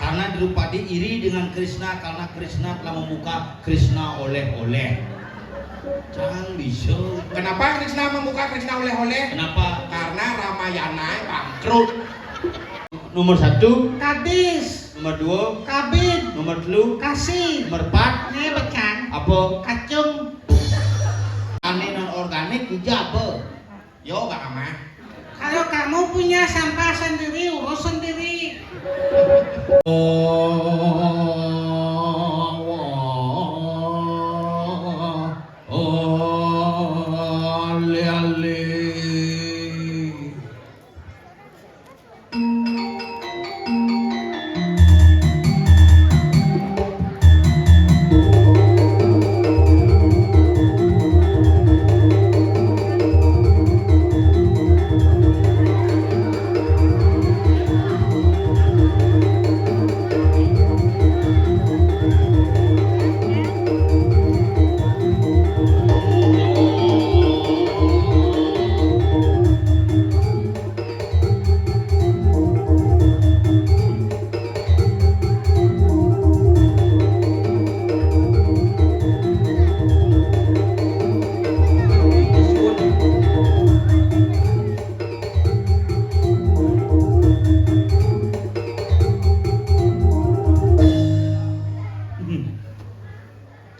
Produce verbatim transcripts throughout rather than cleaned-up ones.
Karena Drupadi iri dengan Krishna, karena Krishna telah membuka Krishna oleh-oleh. Jangan bisa. Kenapa Krishna membuka Krishna oleh-oleh? Kenapa? Karena Ramayana bangkrut. Nomor satu. Kadis. Nomor dua. Kabin. Nomor telu. Kasih. Nomor empat. Nih, bekan. Apa? Kacung. Ane non organik hijau apa? Yo, Kak Amah. Kalau kamu punya sampah sendiri, urus sendiri. Oh, oh, oh, ale, ale.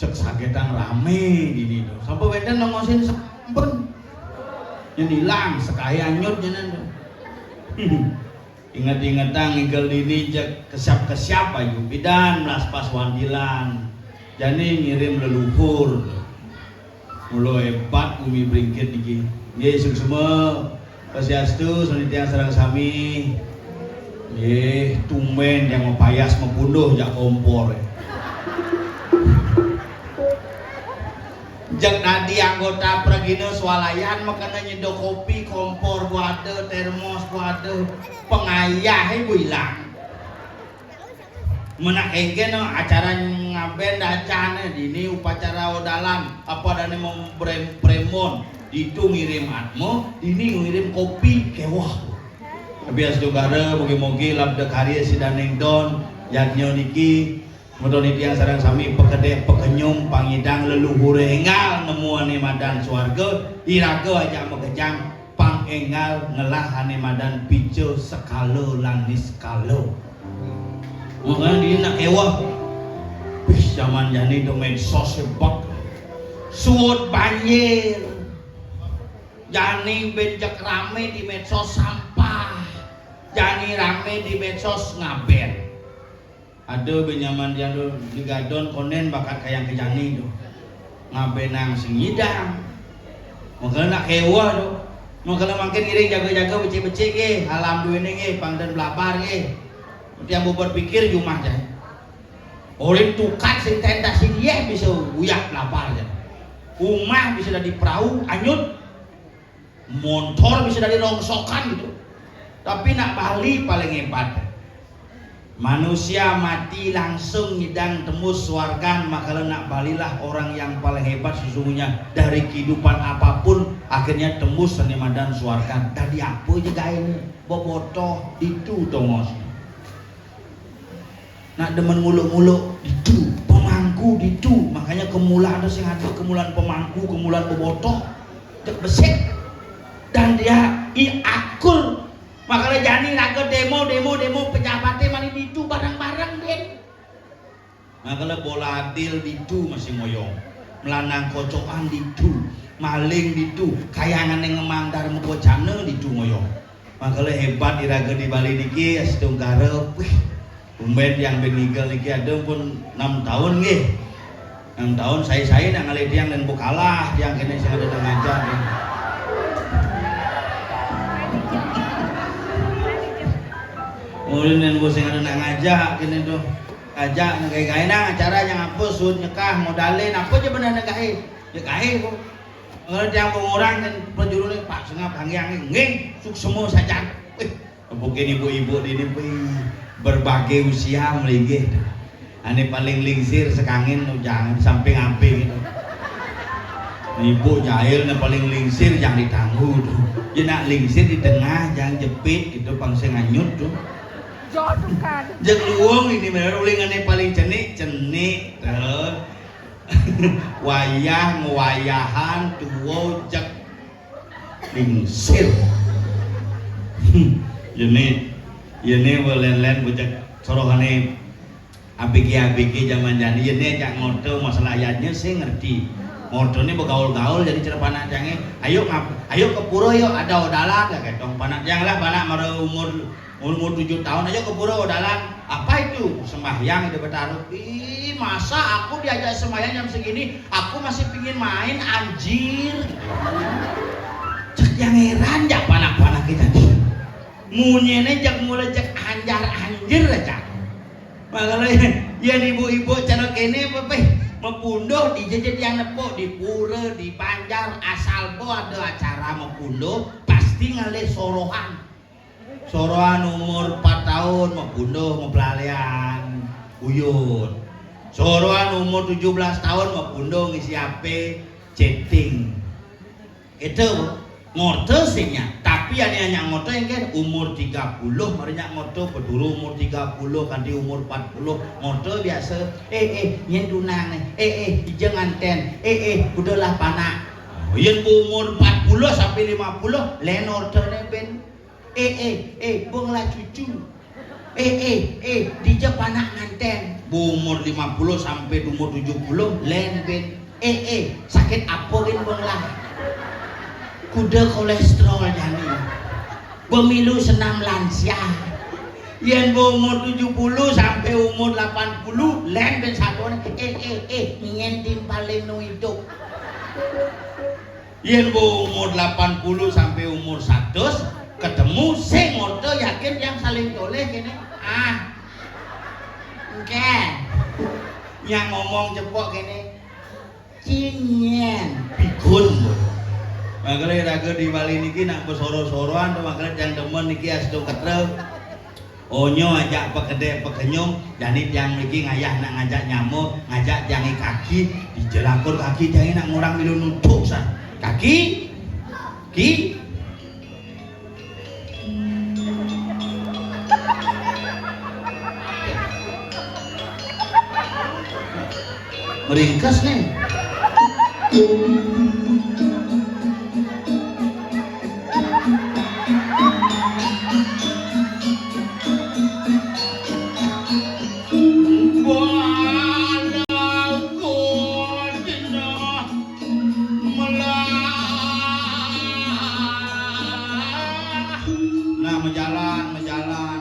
Cek sagetang rame dini to. Sampai wénten nongosin sampun. Yen ilang sekahe anyut nyenan to. Inget-ingetang ngigel dini cek kesiap-kesiap ayu bidan melas pas wandilan. Jani ngirim leluhur. Mula hebat Umi Bringkit niki. Nggih, suksma. Swastiastu, sané tiyang sareng sami. Nggih, tumben tiyang mapayas mapunduh jak kompor. Jek dadi anggota pragina swalayan makana nyedo kopi, kompor ku ada, termos ku ada, pengayahe ku ilang. Menak engkén acara ngaben dacane dini upacara odalan apa dane mem-, brem-, premon ditu ngirim atma, dini ngirim kopi kewah. Bias dugara mugi-mugi labda karya sidaning don yadnya niki meton tiyang sareng sami pekedek pekenyum pangidang leluhure enggal nemuane madan swarga iraga aja makejang pang enggal ngelah ane madan pica sekala lan niskala. Makanya dia nak kewah. Wih, zaman jani tu medsos sebab suud banjir. Jani benjek rame di medsos sampah. Jani rame di medsos ngaben. Ada Benyamin Diando di Gadon konen bakat kayang ke jani tu. Ngabenang sing nyidang. Makala nak kewah tu. Makala makin ngiring jaga-jaga becik-becik ke. Alam duene ke. Pangdan belabar ke. Tiang buat pikir jumah jai. Orang tukat sing tenda sing yeh bisa uyak belabar jai. Umah bisa dadi perahu anyut. Montor bisa dari rongsokan gitu. Tapi nak Bali paling hebat. Manusia mati langsung ngidang tembus swargan, maka nak Bali lah orang yang paling hebat sesungguhnya dari kehidupan apapun akhirnya tembus sanimadan swargan. Tadi apa je gaene? Bobotoh itu tongos. Nak demen nguluk-nguluk ditu, pemangku ditu. Makanya kemula ada sing ada kemulan pemangku, kemulan bebotoh. Cek besik. Dan dia i akur. Makanya jani raga demo, demo, demo pejabate mani ditu bareng-bareng, Den. Makanya bola adil ditu masih ngoyong. Melanang kocokan ditu, maling ditu, kayangane ngemang dharma wacana ditu ngoyong. Makanya hebat iraga di Bali niki, astungkara. Wih, tumben yang ben ngigel niki ada pun enam tahun nggih. Enam tahun saya-saya nak ngalih tiang dan bu kalah tiang kene sing ada nak ngajak. Mulai nen bu sing ada nak ngajak kene tuh. Ngajak nak gawe-gawe nang acara yang apa, sud nyekah, modalin, apa aja benar nak gawe. Ya gawe kok. Kalau tiang pengurang dan penjuru ni, Pak, sengap hangiang ni, nggih, suksema saja. Eh, mungkin ibu-ibu ini, wih, berbagai usia melinggih. Ane paling lingsir sekangin, jangan samping amping itu. Ibu jahil, nah paling lingsir, jangan ditangguh tu. Ya nak lingsir di tengah, jangan jepit gitu, pang sing anyut tu. Jodoh kan. Jek luung ini bener, ulingane paling cenik, cenik, terus wayah, ngewayahan, tuwo, jek lingsir. Yene, yene welen-len bocah sorohane A B G A B G zaman jani, yene cak ngoto masalah yadnya sing ngerti. Ngotone begaul-gaul jadi cara panak jange, "Ayo ngap-, ayo ke pura yuk, ada odalan," gak ketong panak jang lah, panak mara umur, umur tujuh tahun aja ke pura odalan. "Apa itu?" "Sembahyang di Betaro." "Ih, masa aku diajak sembahyang jam segini? Aku masih pingin main, anjir." Cek yang heran jak panak-panak kita nih. Munyene jak mulai cek anjar anjir aja. Makanya, ya ibu-ibu cara kene apa, peh? Mepunduh di jejet yang nepuk, di pura, di panjar, asal bo ada acara mepunduh, pasti ngalih sorohan. Sorohan umur empat tahun, mepunduh, ngeplalean, uyut. Sorohan umur tujuh belas tahun, mepunduh, ngisi H P, chatting. Itu ngorte sing nyak. Tapi ane nyak ngorte engke umur tiga puluh, mari nyak ngorte, beturu umur tiga puluh, kanti umur empat puluh, ngorte biasa, "Eh, eh, nyen tunang ne, eh, eh, ija nganten, eh, eh, udahlah panak." Oh, yen bu umur empat puluh sampai lima puluh, len ngortene ben, "Eh, eh, eh, bong lah cucu. Eh, eh, eh, dija panak nganten." Bu umur lima puluh sampai umur tujuh puluh, len ben, "Eh, eh, sakit apa gen bong lah?" "Kuda kolesterol jani. Bemilu senam lansia." Yen bu umur tujuh puluh sampai umur delapan puluh, len ben satone, "Eh, eh, eh, nyen timpalin nu hidup." Yen bu umur delapan puluh sampai umur seratus, ketemu sing ngorte, yakin yang saling toleh kene. Ah. Engke. Yang ngomong cepok kene. Cinyen. Pikun. Makanya raga di Bali niki nak besoro-soroan to, makanya yang demen niki astu ketre. Onyo ajak pekedek pekenyung, jani tiang mriki ngayah nak ngajak nyamuk, ngajak tiange kaki, dijelakur kaki tiange nak ngurang milu nutuk san. Kaki, ki, meringkes nih. Nah, majalan, majalan.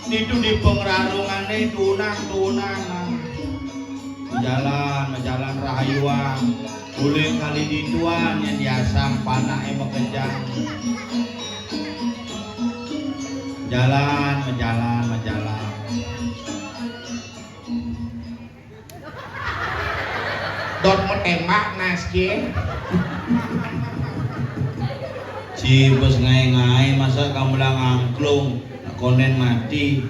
Nitu di pengrarungane tunang-tunang. Majalan, majalan rahayuang. Ulih kali dituan yang diasang panake makejang. Jalan, majalan, majalan. Dot metembak nas kie. Ci bes ngai-ngai, masa kamu lah ngangklung, konden mati.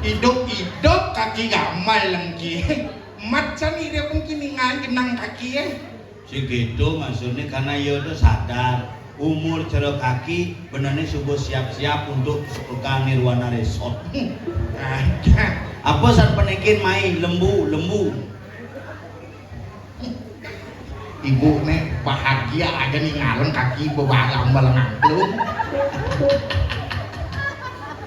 Idup-idup kaki gamal lengki. Mat san ire pun kini ngai genang kaki, eh. Si gitu maksudnya karena ia tu sadar. Umur cara kaki, benarnya subuh siap-siap untuk surga nirwana resort. Ada. Apa san penekin mai lembu, lembu. Ibu ne bahagia aja nih ngaleng kaki bebalam baleng angklung.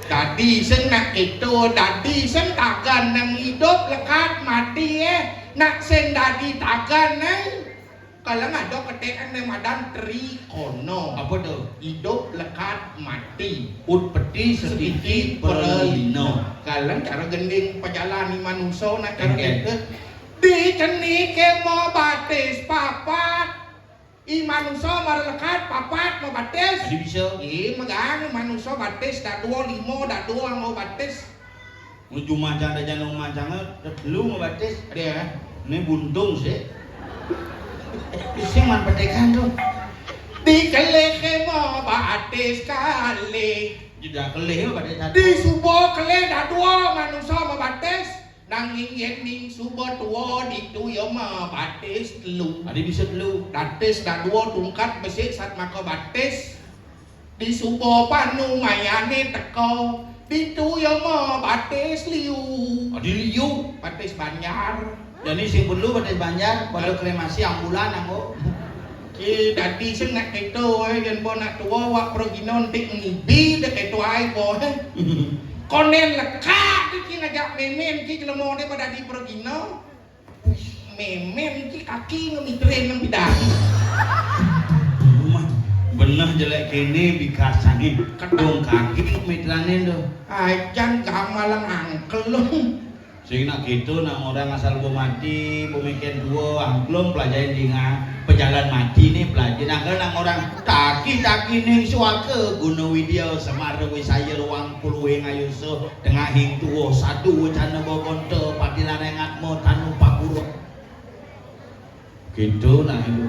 Dadi sing nak itu, dadi sing tagan nang idup lekat mati, eh. Nak sing dadi tagan, eh. Kaleng ada ketekan ne madan trikono. Apa tu? Idup lekat mati. Ut peti setiti perlino. Kaleng cara gending pejalani manusa nak cara kita. Di keni ke mau batis papat. I manusa mara lekat papat mau batis. Jadi bisa. I megang manusa batis dak dua lima dak dua mau batis. Nuju mancang dah janung mancang, dah telu ngebatis. Ada ya? Ini buntung sih. Sing man petekan tu. Di kelih ke mau batis kali. Jeda kelih batis satu. Di subuh kelih dah dua manusia mau batis. Nanging yen ning subuh tua ditu ya mau batis telu. Ada bisa telu. Batis dah dua tungkat besi sat maka batis. Di suba panumayane teka, ditu ya ma batis liu. Adi liu. Batis banjar. Jani sing perlu batis banjar, pada kremasi ambulan anggo. Ki dadi sing nak keto, eh, yen bo nak tua wak progino entik ngibi dek keto ai bo, eh. Konden lekak dek ki ngajak memen ki jelema de pada di progino. Memen ki kaki ngemitre nang bidang. Mah, beneh jelek kene bikasane kedung kaki ngemitrane do. Ajan gamalang angkel lu. Sing nak gitu, nak orang asal bo mati, bo miken dua, angklung pelajarin dinga, pejalan mati nih pelajarin. Nah, kalau nak orang taki-taki ning suaka, guna widya, semar wisaya ruang puluhing ayusa, tengahing tuwa, sadu wacana bogonta, patilan engatma, tanu pagura. Gitu, nah itu.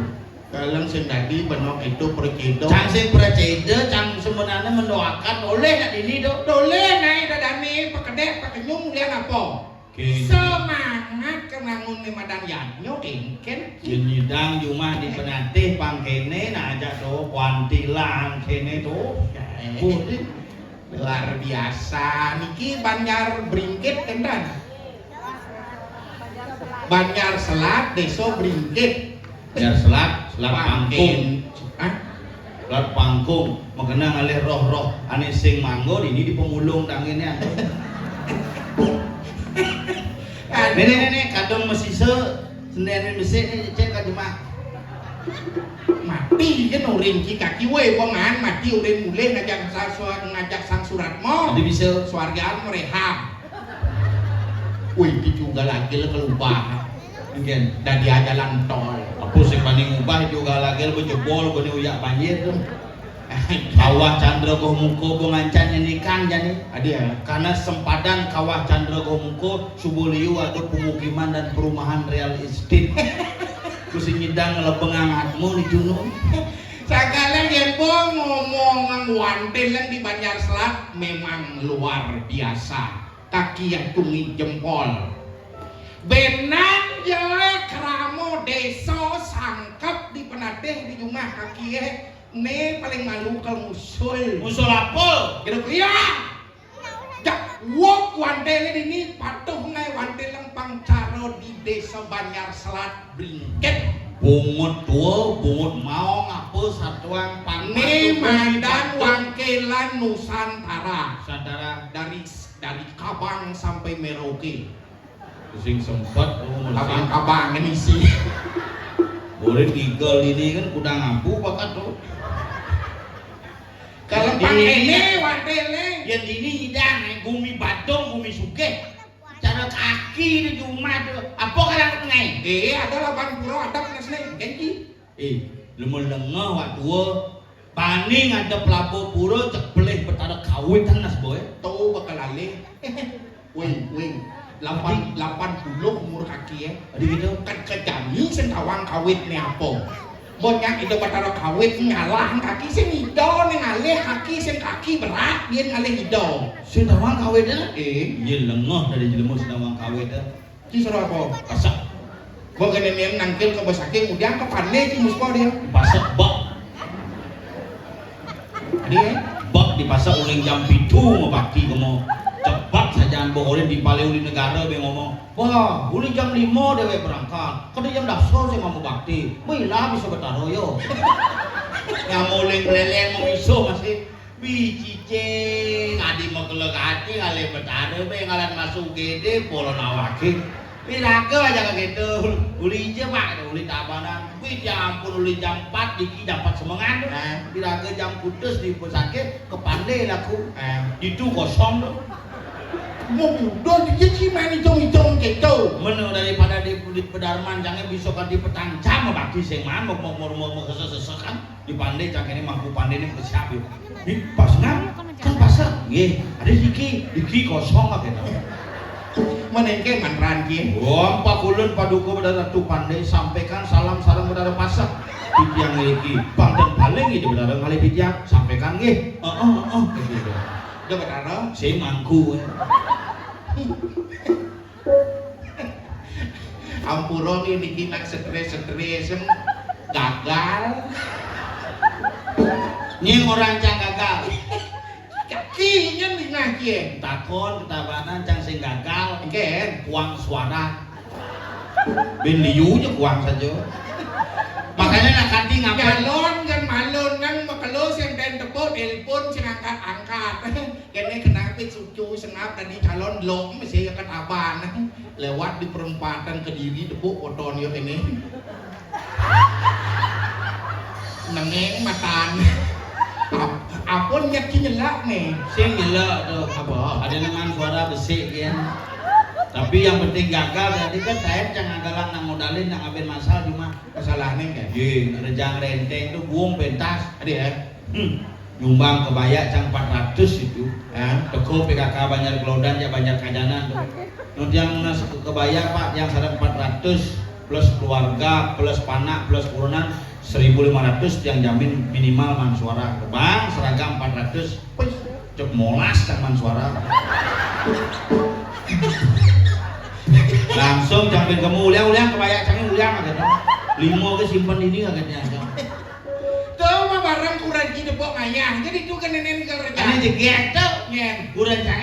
Kaleng sing dadi bena itu preceda. Cang sing preceda, cang sebenarnya mendoakan oleh nak dini do. Doleh nae dadane pekedek pekenyung lian apa? Oke. Semangat kemangun ni madan yadnya engken. Yen nyidang jumah di penatih pang kene, nak ajak do kuantilan kene do. Ya, eh. Boleh. Luar biasa. Niki Banjar Bringkit enten. Banjar Selat, Desa Bringkit. Banjar Selat, Selat Pangkung. Pangkung. Hah? Selat Pangkung. Makena ngalih roh-roh ane sing manggon ini di pemulung tangene. Aduh. Nenek-nenek kadung mesisa, sendene mesik ni cek ka jemah. Mati kan urin ki kaki we, wong an mati urin mulih ngajak sa-, sua-, ngajak Sang Suratmo. Jadi bisa. Suargaan merehab. Wih, itu juga lagi lah kelubah. Mungkin. Dadi jalan tol. Apa sing paling ubah juga lagi lu jebol, gua ni uyak banjir tu. Kawah Chandra Goh Muko bo ngancan nyenikang jani. Adi ya. Karena sempadan Kawah Chandra Goh Muko, subuh liu ada pemukiman dan perumahan real estate. Ku sing nyidang lebeng angatmu ni Juno. Sagala yen bo ngomong wantil yang di Banjar Selat memang luar biasa. Kaki yang tungi jempol. Benang jele kramo desa sangkep di penatih di jumah kaki eh. Ne paling malu ke ngusul. Ngusul apa? Kira kuliah. Jak wok wantele dini patuh ngai wanteleng pang caro di Desa Banjar Selat Bringkit. Bungut tua, bungut maong apa satuang pang. Ne patuh mandan wangkelan Nusantara. Nusantara. Dari, dari Kabang sampai Merauke. Sing sempet, oh, mesti. Abang-abang ini sih. Boleh tiga ini kan kuda ngampu bakat tuh. Kalau ini pang ini, wantele. Yang ini hidang, eh, gumi Badung, gumi Sugih. Cara kaki di rumah tuh. Apa kalau ngai? Eh, ada lapan puluh ada penas nih, ganti. Eh, lu mau lengah waktu. Bani ngadep Labapura cek pelih Betara Kawitan nas boy. Tau bakal alih. Wing, wing. Lapan, lapan puluh umur kaki ya. Adi gitu. Kan kejami sentawang kawit ni apa? Banyak ida Betara Kawit ngalah kaki sing ida ning alih kaki sing kaki berat dia ngalih ida. Sentawang kawit ya? Eh. Iya lengah dari jelema sentawang kawit ya. Ki suruh apa? Pasak. Gua kena nian nangkil ke besake, kemudian ke pane ki muspa dia. Pasak bak. Dia bak di pasar uling jam pitu mau bakti kamu. Cepat saja bo oleh di pale uli negara be ngomong. Wah, uli jam lima dewek berangkat. Kada jam dasar saya mau bakti. Mila bisa betaro yo. Yang uling meleleng mau iso masih. Bicicing, adi makelek ati ngalih betara be ngalan masuk gede polon awake. Piraga aja kagetu. Uli ije, Pak, uli tabanan. Kuwi ya ampun uli jam empat diki jam empat semengan. Hah? Piraga jam putus di pusake kepande laku. Hah? Itu kosong tuh. Mau muda dia sih main hitung-hitung gitu. Menu daripada di, di pedarman jangan bisa kan di petang jam bakti sing man mau mau mau mau mau sesekan. Di pande cang kene mampu pande ni pesiap yo. Di pas nang kan pasar. Nggih, ada diki, diki kosong apa itu? Menengke manran ki. Wong pakulun paduka pada ratu pande sampaikan salam sareng pada pasar. Titiang iki pangten paling itu pada ngalih titiang sampaikan nggih. Heeh heeh gitu. Udah betara. Saya mangku. Ampura niki nak stres-stres gagal. Ning orang cang Kaki nyén dingeh kié. Takon ketabanan cang sing gagal. Engkén. Kuang suara. Bin liu nya kuang saja. Makanya nak kanti ngapa? Calon kan malun kan makelo sing ten tepuk telepon sing angkat-angkat. Kéné kenapa cucu sengap tadi calon lok mesti ketaban. Lewat di perempatan Kediri tepuk foto yo kéné. Nengeng matan. Ap-, apun nyet ki nyelak né. Sing nyelak tu. Apa? Ada neman suara besik ya. Tapi yang penting gagal tadi kan saya jangan galang nang modalin nang abin masal cuma. Masalah nih kan. Ye, rejang renteng tu buang pentas. Ada ya? Hmm. Nyumbang kebaya cang empat ratus itu. Ha? Teko P K K Banjar Kelodan ya Banjar Kajanan tu. Nun tiang nunas ke kebaya Pak, tiang sadang empat ratus plus keluarga, plus panak, plus kurenan seribu lima ratus tiang jamin minimal man suara. Bang, seragam empat ratus. Wih, cek molas cang man suara. Langsung cang bin kemu, uliang, uliang, kebaya cang uliang aja. Limo ke simpen ini aja. Tuh mah barang kuran ki depok ngayah. Jadi tu kan nenen ke kerja. Ini jegek tu. Nyen. Kuran cang.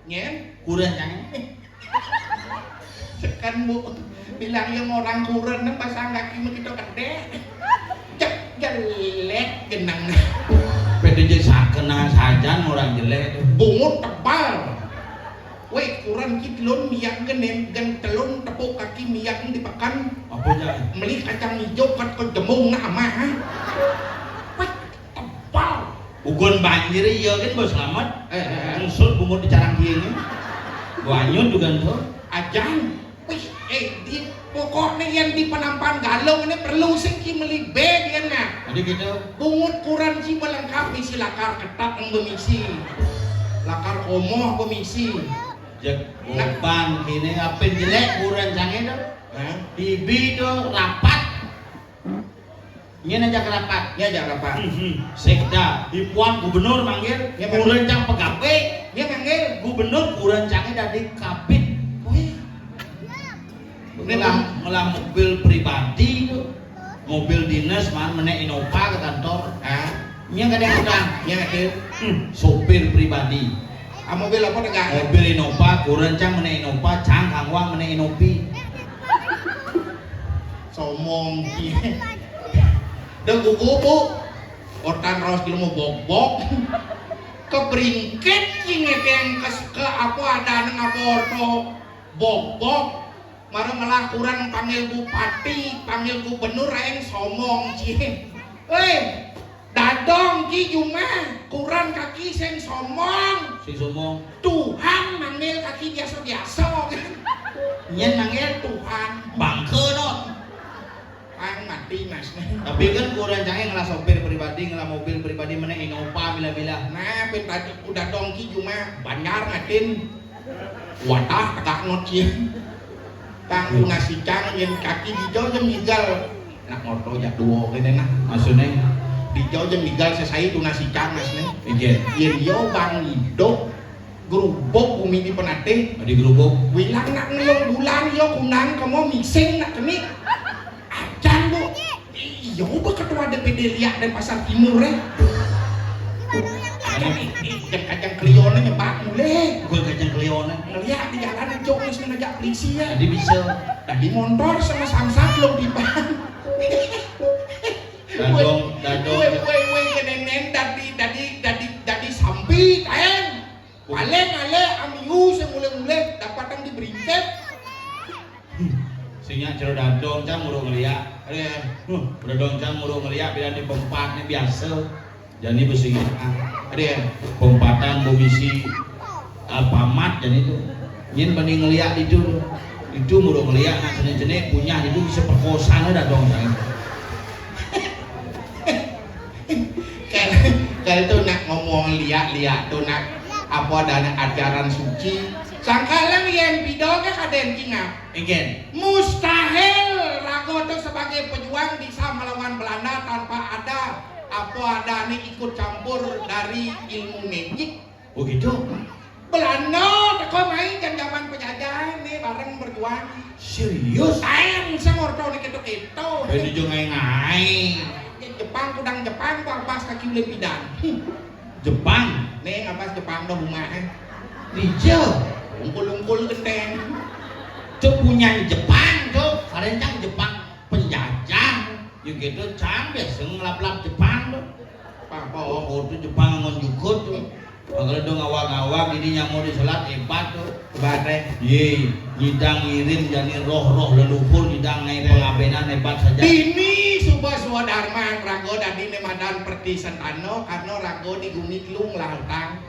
Nyen. Kuran cang. Sekan bu bilang yang orang kuran nang pasang kaki mah kita kedek. Cek jelek genang. Pede je sakena sajan orang jelek tu. Bungut tebal. Weh, kuran ki telun miak gen, gen telun tepuk kaki miak di pekan. Apa nya? Meli kacang hijau kat ke jembung nak amah, ha? Weh, tebal. Ugun banjir iya kan bos selamat. Eh, eh, eh. Ngusut bungut di carang dia ni. Gua anyut juga tu. Ajan. Wih, eh, di, pokoknya yang di penampan galung ini perlu sing ki meli be dia nah. Jadi gitu. Bungut kuran ki melengkap isi lakar ketak yang bemisi. Lakar omoh bemisi. Jek nah. Oban kini apa jelek kuran cange tu? Hah? Bibi tu rapat. Nyen aja rapat. Nyen aja rapat. Hmm, hmm. Sekda, ipuan gubernur manggil, ya, manggil. Kuran cang pegawe. Ya, manggil. Gubernur kuran cange dari kabit. Wih. Ngelah, ngelah mobil pribadi tu. Mobil dinas man menek Innova ke kantor. Ah. Nya kadang utang. Nya ada. Hmm, sopir pribadi. Ah, mobil apa tegak? Mobil Innova, kuran cang menek Innova, cang kangwang menek Inopi. Somong. Dah gugup, Bu. Otan raos jelema bogbog. Kebringkit ki ngedeng ke, ke apa ada nang apa orto. Bogbog. Mara ngelah kuran panggil bupati, panggil gubernur aing somong cie. Hei, dadong ki jumah, kuran kaki sing somong. Sing somong. Tuhan manggil kaki biasa-biasa. Nyen manggil Tuhan. Bangke no. Ang mati mas. Tapi kan kuran cange ngelah sopir pribadi, ngelah mobil pribadi mana Innova bila-bila. Nah, pin tadi udah dongki cuma banjar ngatin. Wadah tegak ngot sih. Tang nasi cang yang kaki hijau jam igal. Nak ngoto jak dua kene nah. Maksudnya hijau jam igal sesai tu nasi cang mas nih. Iya. Yang yo bang hidup. Gerubuk bumi di penatih. Di gerubuk. Wilang nak ngelung bulan yo kunang kamu mising nak keni. Acan bu. Iyo bu ketua D P D liak dan pasar timur eh. Acan eh, eh, dan kacang klione nyebak mulai. Gue kacang klione. Ngeliak di jalan jok ngejak polisi ya. Jadi bisa. Tadi motor sama samsat lo di ban. Dadong, dadong. Weh, weh, weh, kenenen tadi, tadi, tadi, tadi sampi kaen. Paling ale amiu sing mulai-mulai dapatan di bringket. Sing nyak jero dadong cang muru ngeliak. Ada ya. Huh, dadong cang muru ngeliak bila di pempat ni biasa. Jani besi ah. Ada ya. Pempatan bumisi Alfamart jani tu. Nyin bani ngeliak di tu. Itu muru ngeliak nak jenik-jenik punya itu bisa perkosa lah dadong cang. Kalau, kalau tu nak ngomong liak-liak tu nak apa ada nak ajaran suci. Sangkalang yang pido ke kaden kingap. Engken. Mustahil rago tu sebagai pejuang bisa melawan Belanda tanpa ada apa ada ni ikut campur dari ilmu magic. Oh gitu. Belanda teko main kan zaman penjajah ni bareng berjuang. Serius? Aeng semorto ni keto-keto. Beli jo ngai-ngai. Jepang kudang Jepang pas kaki ulin pidan. Hmm. Jepang. Nih, apa Jepang dah rumah, eh? Dija. Ungkul-ungkul genteng. Cuk, punyan Jepang, Cuk. Sarencang Jepang penjajah. Ya gitu, cang biasa ngelap-lap Jepang tuh. Apa, apa? Oh, tuh Jepang ngon jukut tuh. Kalau tuh ngawag-ngawag, ini nyamuk diselat, hebat tuh. Hebat, eh. Ye, nyidang ngiring jani roh-roh leluhur, nyidang naik pengabenan, hebat saja. Dini suba swadarman, raga dadi ne madan perti sentana, karena raga di gumi telung lah utang.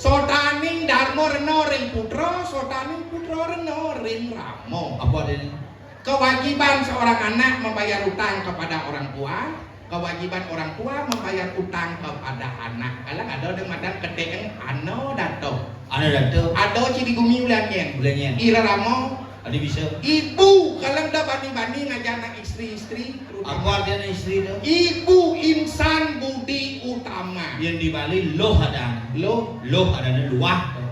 Sotaning Dharma rena ring putra, sotaning putra rena ring Rama. Apa artinya? Kewajiban seorang anak membayar utang kepada orang tua, kewajiban orang tua membayar utang kepada anak. Kalau ada orang madan ketek, ana data. Ana data. Ada ci di gumi ulah nyen. Ulah nyen. Ira Rama. Adi bisa. Ibu, kalau dah bani-bani ngajar anak istri-istri, terutama. Apa artinya istri tu? Ibu insan budi utama. Yang di Bali loh ada. Loh? Loh ada luah tu.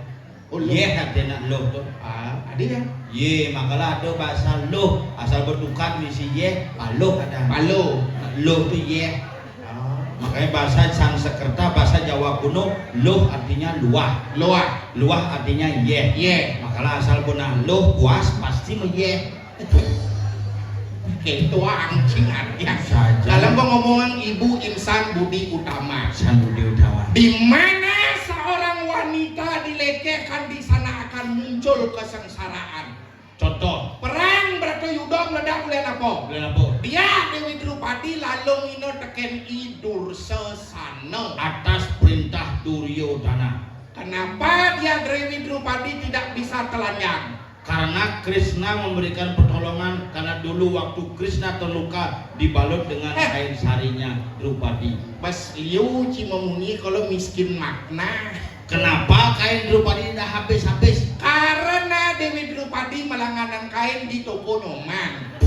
Oh, loh. Yeh artinya loh tu. Ah, ada ya? Ye, makalah ada bahasa loh. Asal bertukar misi yeh, ah, loh ada. Palo. Loh tu yeh. Ah. Makanya bahasa Sanskerta, bahasa Jawa kuno, loh artinya luah. Luah. Luah artinya yeh. Yeh. Makalah asal punah loh, puas, pasti meyeh. Ketua anjing artinya. Saja. Dalam pengomongan ibu insan budi utama. Insan budi utama. Di mana seorang wanita dilecehkan, di sana akan muncul kesengsaraan. Contoh. Perang Bratayuda meledak oleh apa? Oleh apa? Dia Dewi Drupadi lalu ngina teken I Dursasana. Atas perintah Duryodana. Kenapa dia Dewi Drupadi tidak bisa telanjang? Karena Krishna memberikan pertolongan, karena dulu waktu Krishna terluka dibalut dengan, eh, kain sarinya Drupadi. Bas liu ci memunyi kalau miskin makna. Kenapa kain Drupadi tidak habis-habis? Karena Dewi Drupadi melangganan kain di toko Nyoman.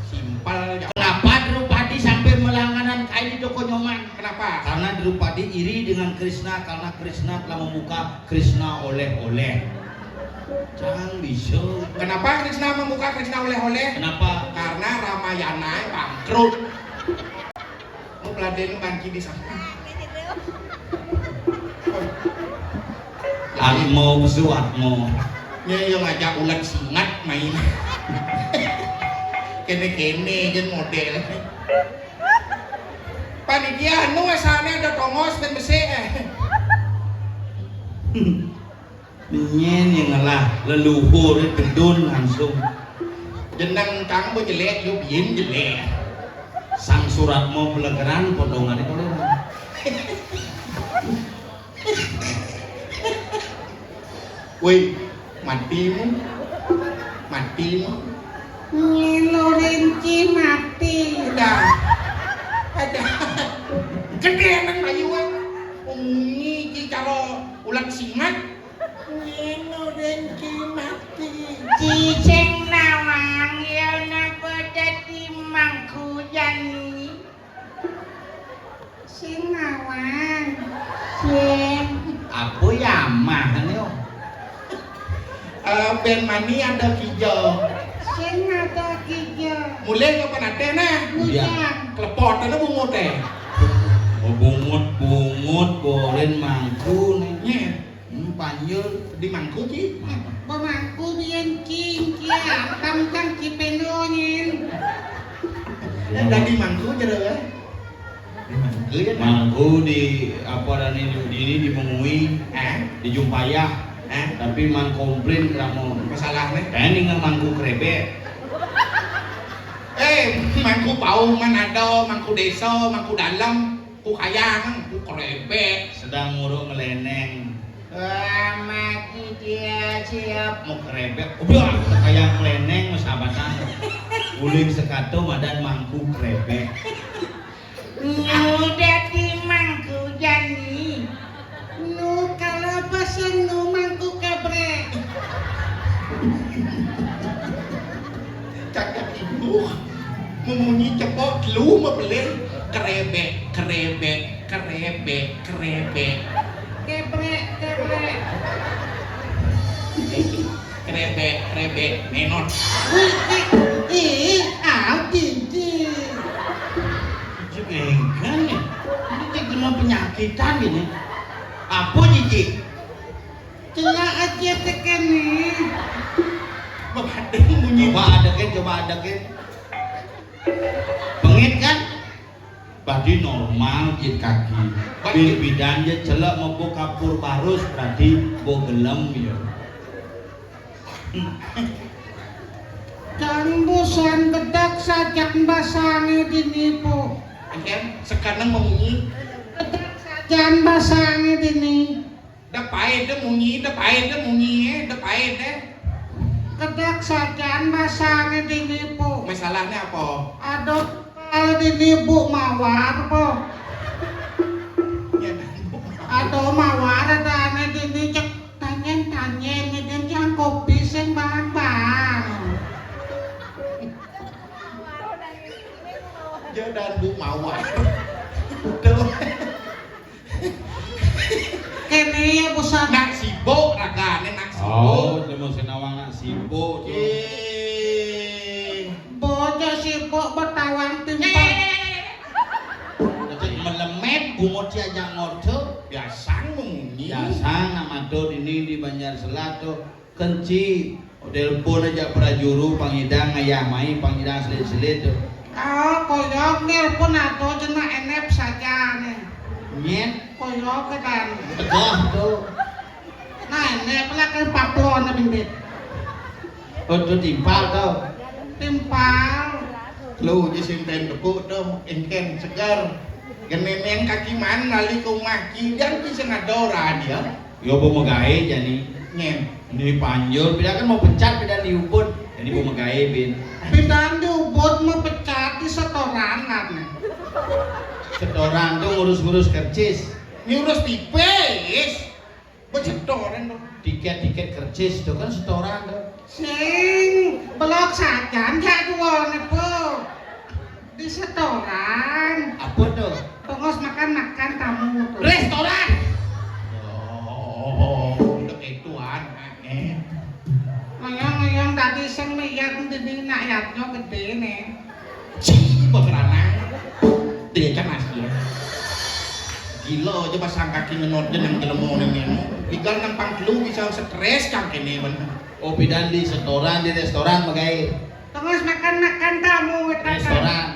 Simpel. Kenapa Drupadi sampai melangganan kain di toko Nyoman? Kenapa? Karena Drupadi iri dengan Krishna, karena Krishna telah membuka Krishna oleh-oleh. Cang bisa. Kenapa Krishna membuka Krishna oleh-oleh? Kenapa? Karena Ramayana bangkrut. Mau peladen bangki di sana. Atmo, besu Atmo. Nya yang ngajak ulat singat main. Kene-kene jen model. Panitia anu asane ada tongos dan besik, eh. Nyen yang ngelah leluhur gedun langsung. Jeneng kang bo jelek, yo biyen jelek. Sang surat mau pelegeran potongan itu. Woi, matimu. Matimu. Ngilu rinci mati. Udah. Ada. Gede nang bayuan. Ungi ki karo ulat singat. Ngilu rinci mati. Cicing nawang ya napa dadi mangku jani. Sing lawan. Sing. Apa ya amah ni, oh? Eh, ben mani ada kija. Sing ada kija. Mulai kapan ada nah? Iya. Bujang. Kelepot ada bungut eh. Oh, bungut, bungut, boren mangku ni. Nyeh. Hmm, panjul. Di mangku, Ci? Pemangku biyen, Ci, Ci, angkam kan Ci Pendo nyen. Eh, dadi mangku jero, eh? Di mangku ya, Kak? Mangku di apa dan ini, ini di Mengui, eh? Di Jumpayah. Eh? Tapi man komplain kamu. Masalahnya? Kan dengan mangku krebek. Eh, mangku pauh, man ada, mangku desa, mangku dalam. Ku kayang, ku krebek. Sedang nguruk ngeleneng. Wah, mati dia siap. Mau krebek, udah kayang ngeleneng, mas abatan. Uling sekato madan mangku krebek. Nu dadi mangku jani. Nu kalau pesen nu mangku kebrek. Cakap ibu memunyi cepok telu mebelin. Krebek, krebek, krebek, krebek. Kebrek, kebrek. Krebek, krebek, nenot. Ih, ih, ih, au, cici. Cek enggan ya. Ini cek cuma penyakitan gini. Apa, Cici? Celak aja tekene. Bebadeng munyi. Coba adekin, coba adekin. Pengit kan? Berarti normal jit kaki. Berarti bidan je celak mebuk kapur barus, berarti bo gelem ya. Jan busan bedak sajan basange dini, Po. Enten sekarang memunyi. Bedak sajan basange dini. Depain deh munyi, depain deh munyi, eh, depain deh. Kedak sajan basange dini, Po. Masalahnya apa? Aduh, kalau dini Bu mawar, Po. Ya, Bu. Aduh, mawar ada ane dini cek tanyen-tanyen, ngidin yang kopi sing bang-bang. Ya, dan Bu mawar. Tuh. Kene ya, Bu Sat. Nak sibuk ragane, nak sibuk. Oh, cuma senawang nak sibuk tuh. Eh. Bocah sibuk betawang timpal. Cek melemet, bungut si aja ngordo. Biasang memunyi. Biasang nama tuh ini di Banjar Selat tuh. Kenci, telepon aja prajuru, pangidang ngayah mai, pangidang selit-selit tuh. Oh, koyok nelpon atau jenak enep saja nih. Nyet. Koyok kedan. Tegoh tuh. Nah, enep lah kan paplon bimbit. Oh, tuh timpal tuh. Timpal. Lu je simpen tepuk tuh, engken segar. Genenen kaki man lali ke rumah ki, dan kisah ngadora dia. Yo, bo megae jani. Nyen. Ni panjur, pida kan mau pecat, pida di Ubud. Jadi bo megae bin. Pidan di Ubud mau pecat di setoran lah nih. Setoran tuh ngurus-ngurus kercis. Ngurus tipis. Bo setoran tuh. Tiket-tiket kercis tuh kan setoran tuh. Sing, belok sajan jadwalnya, Po. Di setoran. Apa tuh? Tongos makan-makan tamu tuh. Restoran. Oh, udah kayak tuan, eh. Ngeyong-ngeyong tadi sing lihat di nak yatnya gede nih. Cih, bekeranang. Dia kan asli. Gila aja pasang kaki ngenot je nang jelema ning neno. Tinggal nampang telu bisa stres cang kene bener. Oh, pidan di setoran, di restoran megae. Tongos makan-makan tamu, kata. Restoran.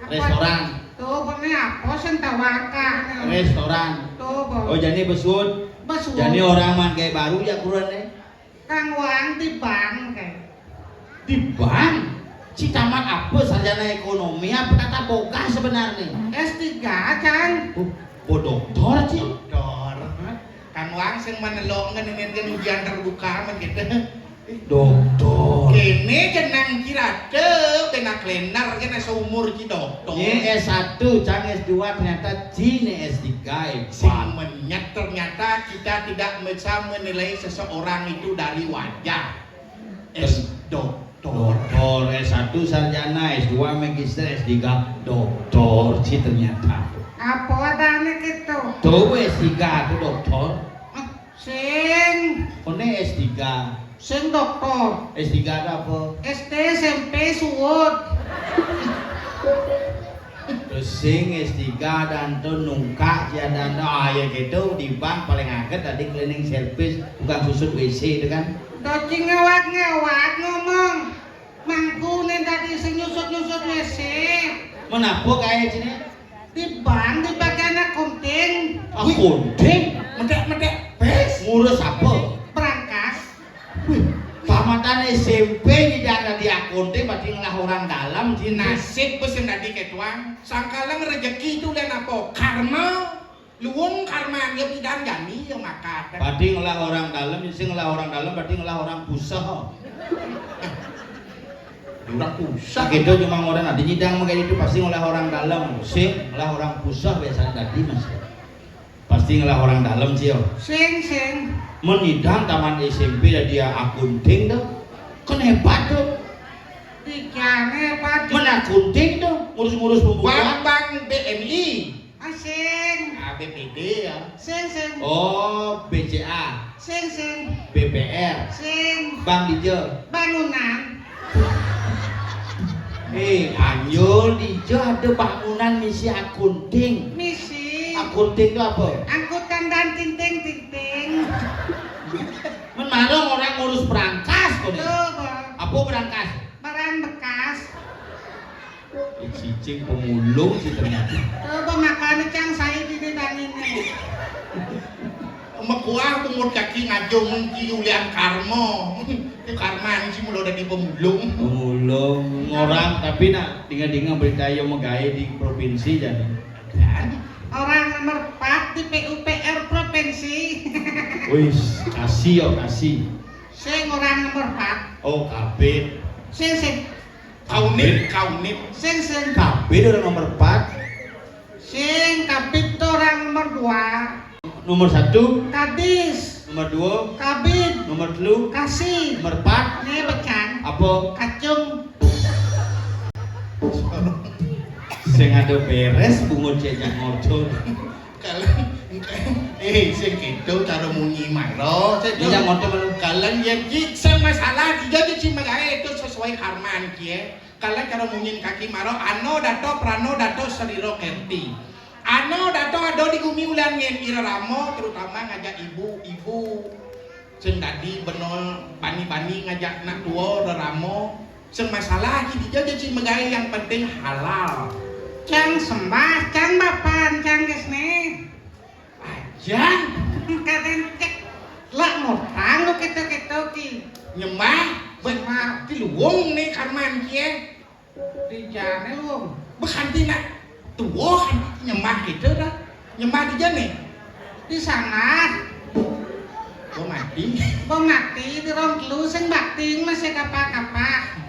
Apa? Restoran. Tuh, bener apa sing tawaka nih? Restoran. Tuh, Bo. Oh, jani besut. Besut. Jani orang man kayak baru ya kuran nih. Kang Wang di bank kayak. Di bank? Si tamat apa? Sarjana ekonomi apa tata boga sebenarnya? S tiga, Cang. Oh, bo doktor, Ci. Doktor. Kang Wang sing menelok ngenemen kan ujian terbuka men gitu. Doktor. Kene jenang kirate kena kalender kena seumur ki doktor. Ye S satu, Cang S dua, ternyata Ci ne S tiga, hebat. Sing menyet ternyata kita tidak bisa menilai seseorang itu dari wajah. S doktor. Doktor, S satu sarjana, S dua magister, S tiga doktor, Ci ternyata. Apa adanya gitu? Tuh, S tiga tuh doktor. Hah? Sing. Kone S tiga. Sing doktor. S tiga ada apa? S D, S M P, suwud. Terus sing S tiga dan tuh nungkak ya dan tuh, ah, ya gitu di bank paling angkat tadi cleaning service, bukan susut W C itu kan. Doci ngewak-ngewak ngomong. Mangku nih tadi sing nyusut-nyusut W C. Menapa kayak sini? Di bank, di bagian akunting. Akunting? Medek-medek pes. Ngurus apa? Berangkas. Wih, tamatan S M P tidak ada di akunting, berarti ngelah orang dalam, Ci. Nasib bes yang tadi ketuang. Sangkalang rezeki itu dan apa? Karma. Luwung karma dia pidan jani ya maka. Berarti ngelah orang dalam, sing ngelah orang dalam, berarti ngelah orang pusah. Orang pusah. Nah, gitu cuma orang ada nyidang kayak itu pasti ngelah orang dalam, sing ngelah orang pusah biasanya tadi, Mas. Pasti ngelah orang dalam sih, yo. Sing, sing. Menyidang taman S M P ya dia akunting tuh. Kan hebat tuh. Pikirnya hebat. Men akunting tuh, ngurus-ngurus pembukaan. Bank, bank B M I. Ah, sing. Ah, B P D ya. Sing, sing. Oh, B C A. Sing, sing. B P R. Sing. Bank Dija. Bangunan. Eh, anjur Dija ada bangunan misi akunting. Misi. Akunting itu apa? Angkutan dan tinting. Sing pemulung sih ternyata. Coba makanya cang saya di tanginnya. Mekuah bungut kaki ngajung ki ulian karmo. Itu karma ini sih mulai dari pemulung. Pemulung orang, tapi nak dengar-dengar berita yang megai di provinsi jadi. Orang nomor empat di P U P R provinsi. Wis, kasih yo kasih. Sing orang nomor empat. Oh, kabeh. Sing sing Kaunit, kaunit. Sing sing Kabeh orang nomor empat. Sing kabit tuh orang nomor dua. Nomor satu, Kadis, nomor dua, kabit, nomor telu, kasih. Nomor empat. Nih becan. Apa? Kacung. Sing ada beres bungut cek nyak ngodo. Kalian, eh, sing gitu cara munyi maro. Saya Iya, ngodo malu. Kalian yang ki, sing masalah dia aja cuma gaya itu sesuai karman kie. Kalian cara munyin kaki maro, ano dato prano dato seriro kerti. Ano dato ado di gumi ulian ngen ira ramo, terutama ngajak ibu-ibu. Sing dadi beno bani-bani ngajak nak tua reramo. Sing masalah ki dia aja cuma gaya yang penting halal. Cang sembah, cang bapan, cang gesne. Ajan, Kaden cek lah ngutang lu kita kita ki. Nyembah, ben Sembah. Di luwung nih karman kie. Di jane lu. Bukan tina tua kan nyembah gitu dah. Nyembah di jane. Di sana. Gua mati. Bo mati di rong telu sing bakti masih kapa-kapa.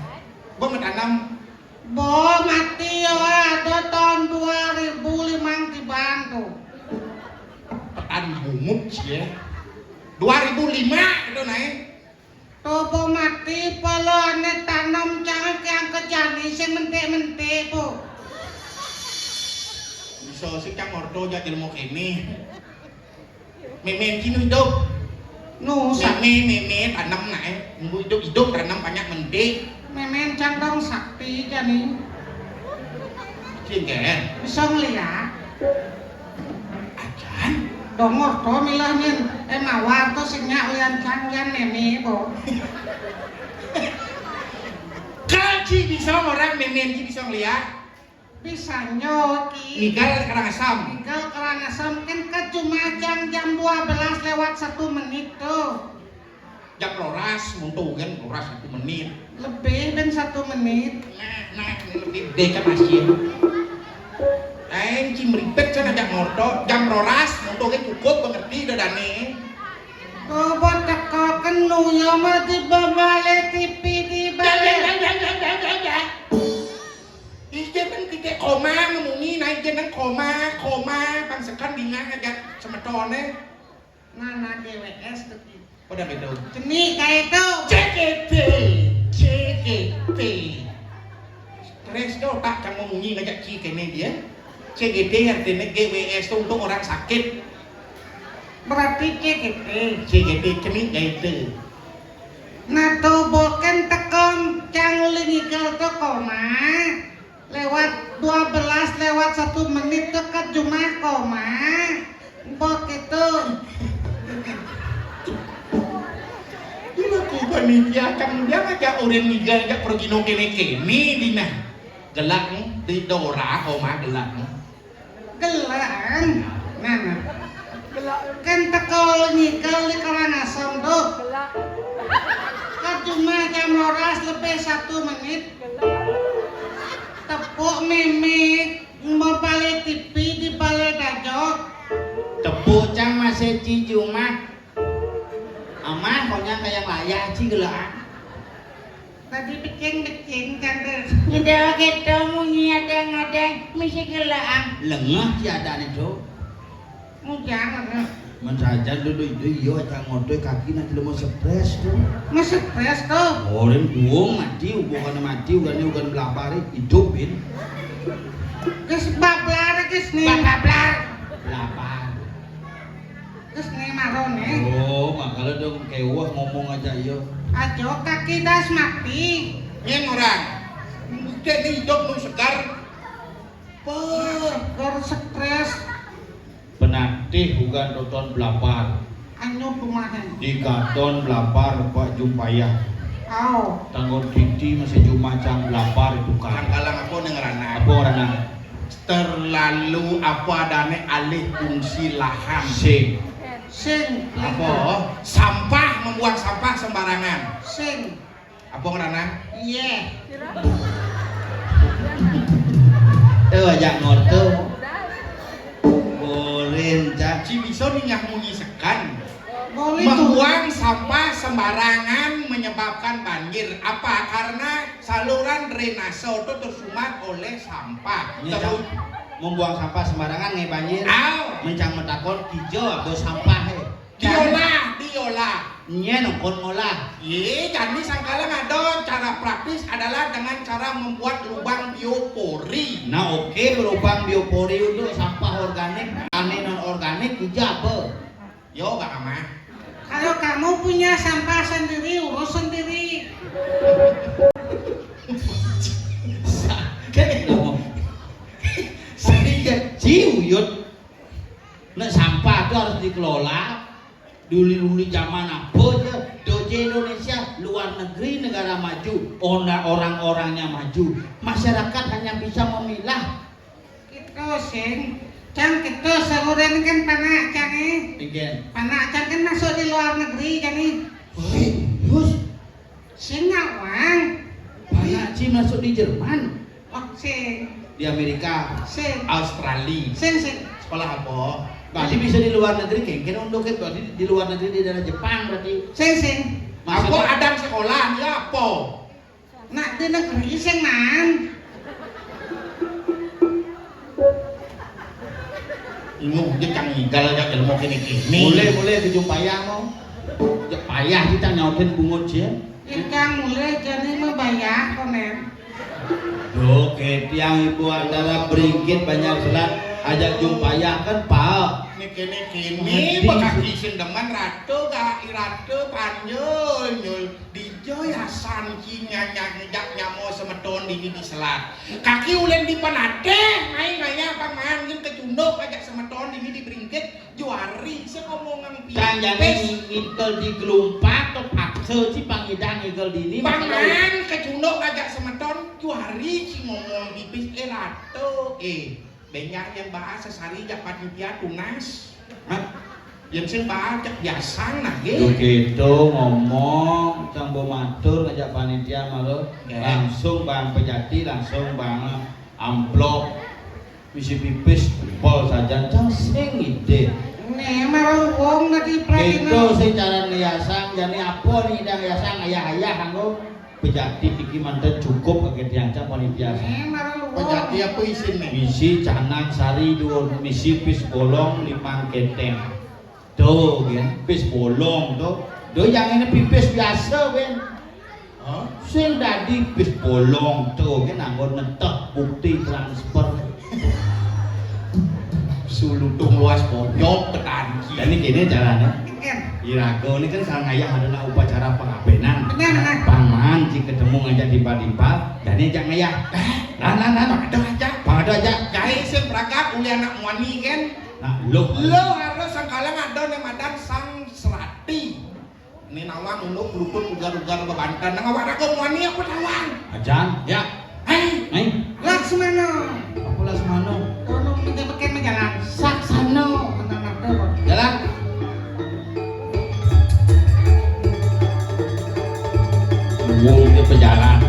Gua mau tanam Bo mati ya ada tahun dua ribu lima tiban tuh. Petan bungut sih ya. Dua ribu lima itu naik. Tuh bo mati pala ane tanam jangan yang kejani sing mentik-mentik bu. Bisa sih cang orto aja ilmu kini. Memen kini hidup. Nu sak Meme, meme, tanam naik. Nunggu hidup, hidup tanam banyak mentik. memen cang dong sakti jani Singgen. bisa ngeliat. Ajan. Dongor to milah nyen eh mawar to sing nyak lian cang lian meme bo. Kaji bisa orang memen ki bisa ngeliat. Bisa nyoki. Nigal Karangasem. Tinggal Karangasem kan ke Jumajang jam dua belas lewat satu menit tuh. Jam roras muntu kan roras satu menit. Lebih dan satu menit. Nah, nah ini lebih gede kan masih. Aing cim ribet kan ajak motor jam roras muntu kan cukup mengerti dadane. Coba teko kenu ya mah di bawale T V di bawale. Ije kan kita koma ngemuni naik jeneng koma koma pangsekan bingang aja semetone. Nah, nah D W S tuh. Ki. Pada bedo. Ceni kayak itu. C G T, C G T. Stres do tak cang memunyi ngajak ci kene dia. C G T artinya G W S itu untuk orang sakit. Berarti C G T. C G T ceni kayak itu. Nah tuh boken tekong cang uli ngikel tuh koma. Lewat dua belas lewat satu menit tuh ke jumah koma. Mbok itu. Gila ku panitia cang dia ngajak orang niga ngajak pergi no kene kene dina. Gelak nih, di Dora koma gelak nih. Gelaan. Nah, nah. Kan teko nyikel di Karangasem tuh. Ke jumah jam roras lebih satu menit. Tepuk mimik mau balik T V di balik dajok. Tepuk cang masih ci jumah. Amah konya kayak layah ci gelaan. Tadi becing-becing kan tuh. Nyedawa keto munyi adang-adang misi gelaang. Lengah ci adane do. Mujang mana? Mensajan duduk itu iyo aja ngodoy kaki nanti lemo stres tuh. Masih stres tuh. Orang buang mati, bukan mati, bukan bukan belapar hidupin. Ges bablar ges nih. Bablar. Belapar. Ges nih marone. Oh, makanya dong kewah ngomong aja iyo. Ajo kaki das mati. Nyen orang. Mungkin di hidup nu segar. Wah, Gor stres. Penatih bukan tonton belapar. Anyo kumahen. Di katon belapar Pak Jumpayah. Au. Tanggon titi masih cuma cang belapar itu kan. Sangkalang apa ning ngrana? Apa ngrana? Terlalu apa adane alih fungsi lahan. Sing. Sing. Apa? Sampah, membuang sampah sembarangan. Sing. Apa ngrana? Iya. Tuh, ajak ngorto. Borin, Cak. Ci bisa ningah munyi sekan. Boleh tuh. Membuang sampah sembarangan menyebabkan banjir. Apa? Karena saluran drainase itu tersumbat oleh sampah. Ini, Cak, terus membuang sampah sembarangan nggih banjir. Au. Mencang metakon kija apa sampah, eh. Diolah, diolah. Nyén kon ngolah. Ye, jani sangkala ada cara praktis adalah dengan cara membuat lubang biopori. Nah, oke, lubang biopori untuk sampah organik, ane non organik, kija apa? Yo, Bang Amah. Kalau kamu punya sampah sendiri, urus sendiri. Sakit loh. Saya ciu, Yud. Nek sampah itu harus dikelola. Dulu-dulu zaman apa aja, doje Indonesia, luar negeri negara maju, onda-, orang-orangnya maju, masyarakat hanya bisa memilah. Kita sing, cang kita saluran kan panak cang eh. Ingin. Panak cang kan masuk di luar negeri kan eh. Serius? Sing ngawang. Panak ci masuk di Jerman. Oh, sing. Di Amerika. Sing. Australia. Sing, sing. Sekolah apa? Berarti bisa di luar negeri, kengken untuk berarti di luar negeri di daerah Jepang berarti. Sing, sing. Maksudnya apa? Adang sekolah, ya apa? Nak di negeri sing man. Inguh, dia cang ngigal aja ilmu kini-kini. Mulai, mulai ke jumpayang mau. Ya payah kita nyautin bungut sih. Ingkang mulih jani membayah konen. Duh, ketiang ibu antara beringkit banyak selat, ajak jumpayah kan, Pak. Ini kini-kini, bekaki sing demen ratu, gak ratu, panjul, nyul. Dijo ya sanci nyanyak ngejak nyamo semeton dini di selat. Kaki ulen di penateh, main ngaya pang main ngin kecunduk ajak semeton dini di beringkit. Juari, sing ngomong nang pipis. Tanjane ngi-, ngikel di gelumpak, terpaksa si pangidang ngikel dini. Pangan kecunduk ngajak semeton, juari si ngomong pipis, eh, ratu, eh. Benyar yang bahas sesari jak panitia tunas. Hah? Yang sing bahas jak biasa nah, ge. Duh gitu ngomong, sang bo matur ngajak panitia malu. Ya. Langsung bang pejati, langsung bang amplop. Misi pipis, pol sajan, cang sing ide. Nih, marang wong nanti. Gitu sih cara ngiasang, jani apa nih idang ngiasang, ayah-ayah, anggo pejati iki manten cukup kagak diancam panitia. Nih, marang wong. Pejati apa isin nih? Misi canang sari dua, misi pis bolong limang keteng. Tuh, gen, pis bolong tuh. Duh, yang ini pipis biasa, gen. Hah? Sing dadi pis bolong tuh, gen, anggo neteh bukti transfer. Sulutung luas pojok ketanci. Dan ini gini caranya. Ken. Iraga ini kan sang ayah adalah upacara pengabenan. Benar, benar. Paman, si ketemu ngajak timpal-timpal, dan ini ajak ngayah. Eh? Nah, nah, nah, nah. Ada aja. Ada aja. Gae sing pragat uli anak muani, gen. Nah, lo. Lo harus sangkala ngadon yang madan sang serati. Ini nawang ulu peluput ugar-ugar bebanten. Nang awak raga muani apa tawang? Ajan. Ya. Hei. Hei. Laksmana. Apa Laksmana? Kono meja beken mejalan. Saksana. Mana ada, Pak? Jalan. Wong dia pejalan.